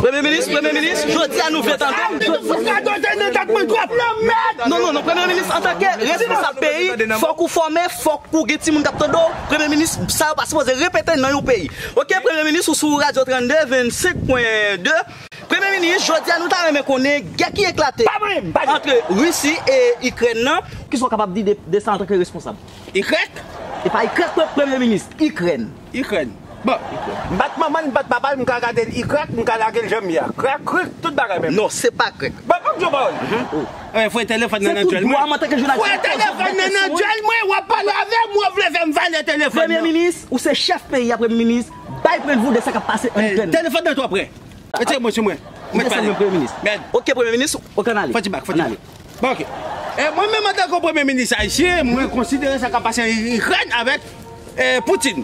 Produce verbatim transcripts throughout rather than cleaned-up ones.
Premye minis, premye minis, jodi a nou vle tande. Non, non, non, premye minis, antanke responsab peyi, fòk ou fòme, fòk ou gen timoun k ap tande w. Premye minis, sa yo pa sipoze repete nan yon peyi. Oke, premye minis, ou sou Radyo trannde, vennsenk pwen de. Premye minis, jodi a nou ta renmen konnen gè ki eklate antre Risi e Ikrèn nan. Kisa w kapab di de, de sa antanke responsab? Ikrèk? E pa Ikrèk, pre-, premye minis, Ikrèn. Ikrèn. Bon, m bat manman l, m bat papa l, m ka gade l Ikrèk, m ka lage l jan m ye a. Krèk, krèk, tout bagay menm. Non, se pa krèk. Bon, ban m di w yon pawòl. Eh, fwe telefòn nan nan djèl mwen. Fwe telefòn nan nan djèl mwen, w ap pale avè m, w ap vle fè m vale telefòn nan. Premye minis, ou se chèf peyi a, premye minis, bay pwennvi w de sa k ap pase an Ikrèn. Telefòn nan twò prè. Retire mwen sou mwen. Mwen pale. Premye minis. Mèd. Oke, premye minis, ou ka ale. Fò ti bak, fò ti bak. Bon, oke. Eh, mwen menm antanke premye minis ayisyen, mwen konsidere sa k ap pase an Ikrèn avèk eh, Poutine.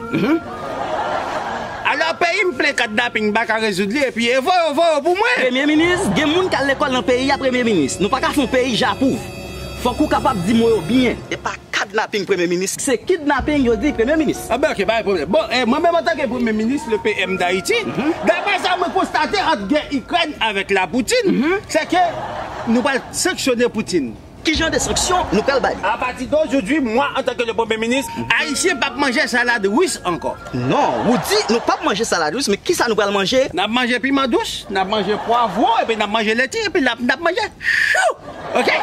Alò, peyi m plen kidnaping, m pa ka rezoud li, epi e voye, voye pou mwen. Premye minis, gen moun k al lekòl nan peyi a, premye minis. Nou pa ka fè yon peyi japouv. Fòk ou kapab di mo yo byen. E pa kidnaping, premye minis. Se kidnaping, yo di, premye minis. Ah ben, oke, pa gen pwoblèm. Bon, eh, mwen menm antanke premye minis, le P M d'Haïti, daprè sa mwen konstate ant gè Ikrèn avèk la Poutine, se ke nou pral sanksyone Poutine. Ki jan de sanksyon nou pral ba li? À partir d'aujourd'hui, moi, en tant que le Premier ministre, Ayisyen p ap manje salad ris ankò. Non, ou di nou p ap manje salad ris, men kisa nou pral manje? N ap manje piman dous, n ap manje pwavwon, epi n ap manje leti, epi n ap, n ap manje chou. Oke?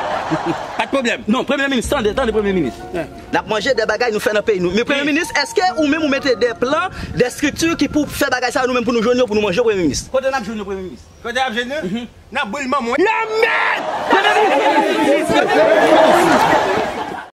Pa de pwoblèm. Non, premye minis, tande, tande, premye minis. N ap manje de bagay nou fè nan peyi nou. Men premye minis, èske ou menm ou mete de plan, de estrikti ki pou fè bagay sa yo nou menm pou nou jwenn yo, pou nou manje yo, premye minis? Kote n ap jwenn yo, premye minis? Kote y ap jwenn nou? N ap boule manman w. Lanmèd!